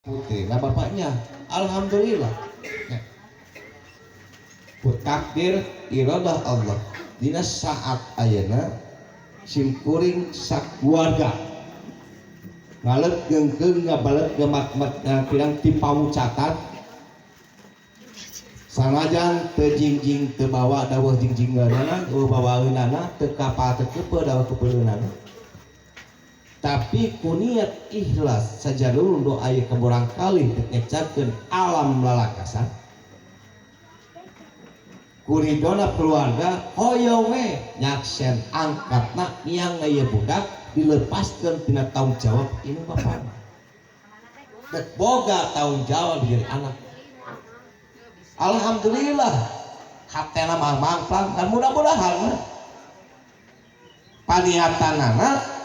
Putri nah bapaknya alhamdulillah ya. Ku takdir iradah Allah dina saat ayeuna simkuring sakeluarga ngalet geungkeung ngabalet gemat-mat pirang ti pamucatan sanajan teu jingjing teu bawa daweuh jingjingeunana eueuh bawaeunana teu kapal teu keupeuh daweuh keupeuheunana tapi ku niat ikhlas sajarulun doa ieu ka murangkalih teu ngecakeun alam lalakasan ku ridona keluarga hoyong we nyaksen angkatna miang ieu budak dilepaskeun tina tanggung jawab ini bapana dek boga tanggung jawab jadi anak. Alhamdulillah hatena mah mangplang dan mudah-mudahan paniatanana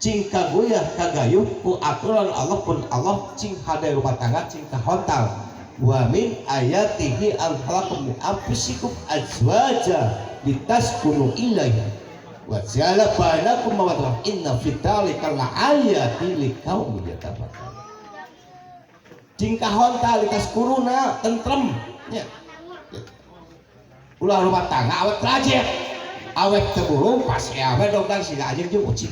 cing kaguyah kagayuh ku aturan Allah pun Allah cing hade rumah tangga cing kahontal wa min ayatihi an khalaqakum min anfusikum azwaja litaskunu ilaiha wa ja'ala bainakum mawaddah inna fi dzalika laayatin liqaumin yatafakkarun. Cing kahontal litaskuruna tentrem nya ulah rumah tangga awet rajet awet teu burung pas awet dogdang siga anjing jeung ucing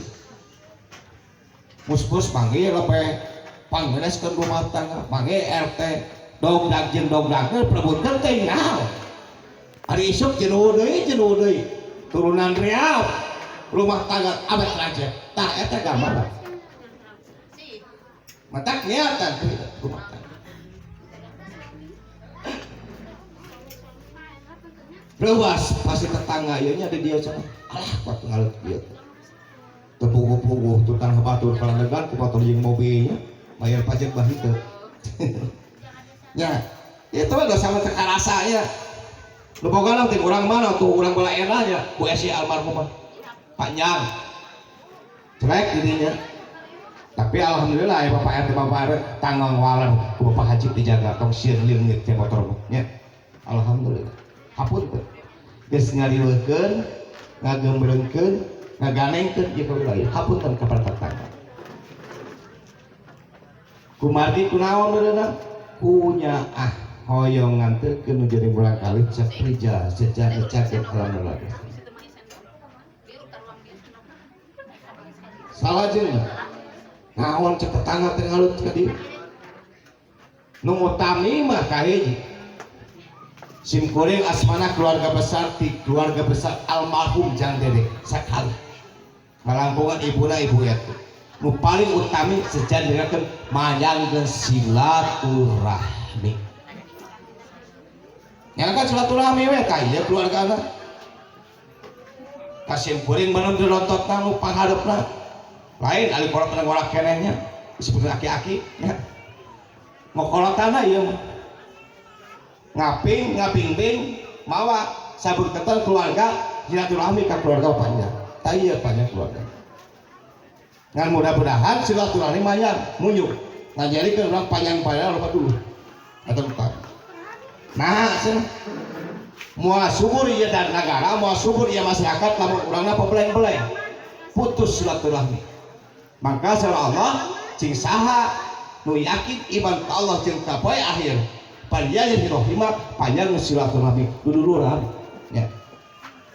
mus-mus panggil lepe pangbereskeun rumah tangga panggil RT dogdag jeung dogdagkeun perebutkeun teh naon ari isuk jenuh deui turunan riau rumah tangga awet rajet tah eta gambaran matak niatan rumah tangga reuas pasti tetangga ieu nya di dieu cenah alah kuat ngalut ieu tepuguh-puguh tukang batur kalandegan ku batur jeung mobilnya bayar pajak bah itu nya itu mah sama teu karasa nya nu boga teh urang mana tuh urang bala era nya ku esi almarhumah panjang jelek dirinya tapi alhamdulillah ya bapak RT bapak RW tanggung waler ku bapak haji dijaga tong sieun leungit teh motor nya alhamdulillah hapunten geus ngariweuhkeun ngagembrengkeun ngaganengkeun ieu ka wilayah hapunten ka para tetangga kumargi kunaon meureunna kunyaah hoyong nganterkeun nu jadi murangkalih cek rija sejak ngecakeun alam lagi salajengna naon cek tetangga teh ngalut ka dieu nu utami mah kahiji simkuring asmana keluarga besar ti keluarga besar almarhum Jang Dede sakali malangkungan ibuna ibu eta nu paling utami sejan dengarkeun mayangkeun silaturahmi nyangka silaturahmi we ka ieu keluargana ka simkuring meunang dilontotna nu panghareupna lain ari kolot ngorak keneh nya disebut aki-aki nya ngokolotana ieu mah ngaping ngabingbing mawa sabuk tetel keluarga silaturahmi ka keluarga bapaknya tah ieu panjang keluarga ngan mudah-mudahan silaturahmi mayang munyuk ngajarikeun urang panjang-panjang lupa dulu atau lupa nah cenah moal subur ieu dan nagara moal subur ieu masyarakat lamun urangna pebeleng-beleng putus silaturahmi maka saur Allah cing saha nu yakin iman ka Allah jeung ka poe akhir panjang rohima panjang silaturahmi duduluran ya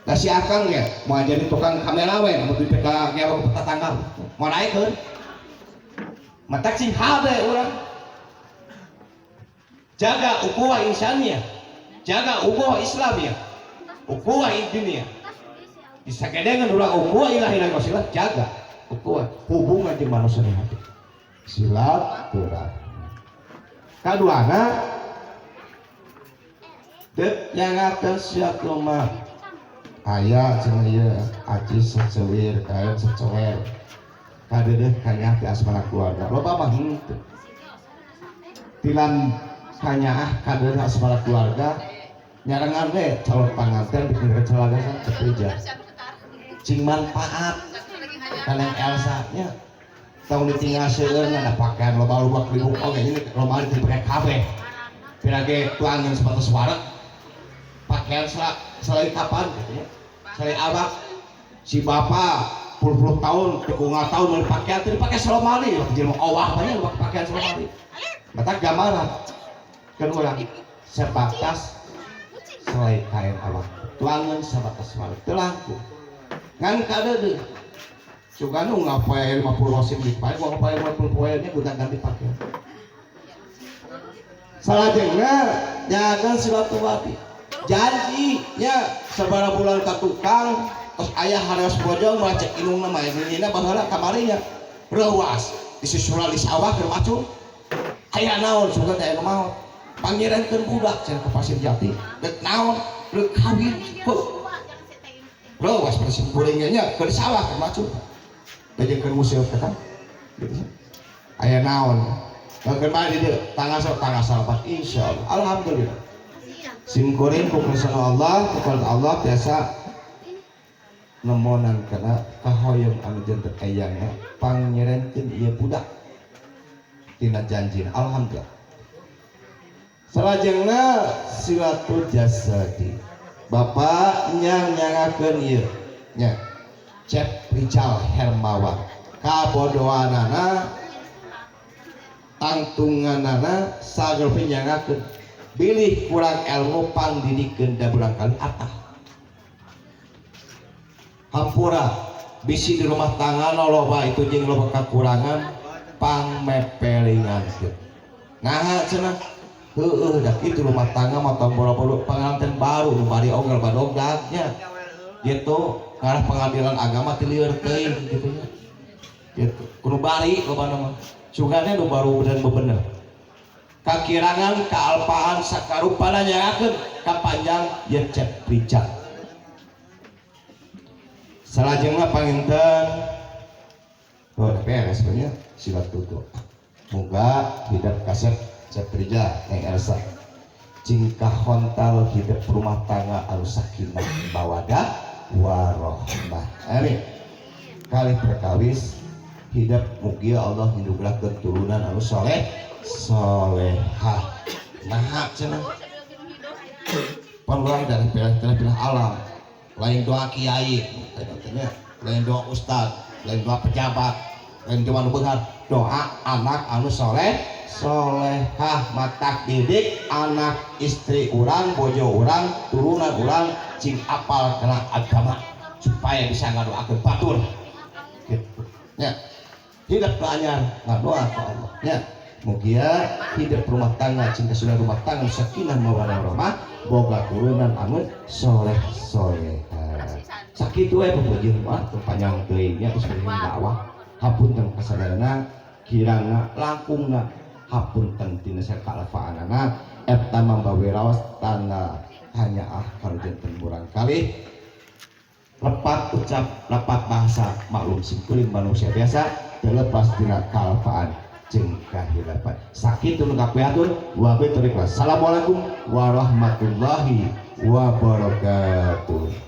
da si akang ge moal jadi tukang kamera we mun di PK ngewa ke tetangga moal naikeun matak cing hade urang jaga ukhuwah insaniyah jaga ukhuwah islamiyah ukhuwah diniyah disagedengan urang ukhuwah ilahi dan wasilah jaga ukhuwah hubungan jeung manusia nu hati silaturahmi kaduana dek nyangakeun silaturahmi aya cenah ieu aci secewir kaen secewer kadeudeuh kanyaah ti asmana keluarga loba mah henteu tilan kanyaah kadeudeuh asmana keluarga nyarengan we calon panganten dikeun calagasan ceprija cing manfaat kana Elsa nya tong ditinggal seueur na pakaian loba-loba libuk oge ini loba dipake kabeh pirage tuangan sepatu suara pakaian selai kapan gitu ya selai abak si bapak puluh-puluh tahun, tikungan tahun meuli pakaian teu dipake salomali, jelema owah banyak nu pakaian salomali. Mata gambaran kan urang sebatas selai kain awak tuangan sabatas walik teu langkung ngan kadeudeuh sugan nu ngapoe 50 rosim dipae gua ngapoe 50 poe nya gonta ganti pakaian. Salajengna nyakeun silaturahmi, janji nya sabaraha bulan ka tukang tos aya hareos bojong mah cek indungna mah nina baheula kamari nya reuas disusulan di sawah keur macul aya naon, sugan teh aya nu maot pangirenkeun budak cenah ke Pasir Jati dek naon rek kawin. Heuh, reuas pada simkuring nya keur di sawah keur macul bejekeun museum kata gitu aya naon. Bahkan bae di dieu tanggal sok tanggal salapan insyaallah. Alhamdulillah simkuring ku kersana Allah, ku Allah biasa nemonan kana kahoyong anu janten eyangna pangnyerenkeun ieu budak tina janjina. Alhamdulillah. Salajengna silatul jasadi, bapak nyang nyangakeun ieu nya Cep Rijal Hermawan kabodohanana tangtunganana sagel nyangakeun bilih kurang ilmu pangdidikeun da barangkali atah hampura bisi di rumah tangga loba itu jeung loba kekurangan pangmepelingan. Nah cenah heueuh da kitu rumah tangga mah tong boro-boro pengantin baru nu bari oge badogdagnya gitu ngarah pengadilan agama ti lieur teuing gitu nya gitu kudu bari loba mah sugane nu baru dan bebener kakirangan kaalpaan sakarupana nyangakeun kapanjang ye Cep Rijal. Salajengna panginten oh beres sebenarnya silat tutup. Moga hidup kasep Cep Rijal Neng Elsa cingkah hontal hidup rumah tangga anu sakinah mawadah warohmah, amin. Kali perkawis hidup mugia Allah nyugrahkeun turunan anu soleh solehah. Nah cenah peluang dari pilih alam lain doa kiai katanya, lain doa ustad, lain doa pejabat, lain doa anu beunghar, doa anak anu soleh solehah. Matak didik anak istri urang, bojo urang, turunan urang cing apal kana agama supaya bisa ngadoakeun batur gitu nya. Hidup anyar ngadoa ka Allah nya. Mugia hidup rumah tangga cinta sudah rumah tangga sakinah mawaddah warahmah boga turunan anu soleh solehah. Sakitu we pepuji mah teu panjang teuing nya geus dakwah. Hapunten kasadayana kirangna langkungna, hapunten tina sakalafaanana eta mambawe raos tanda hanya ah kalau janten murangkalih lepat ucap lepat bahasa maklum simkuring manusia biasa terlepas tina kalapaan jeung kahilapan. Sakitu nu kapihatur wa billahi. Assalamualaikum warahmatullahi wabarakatuh.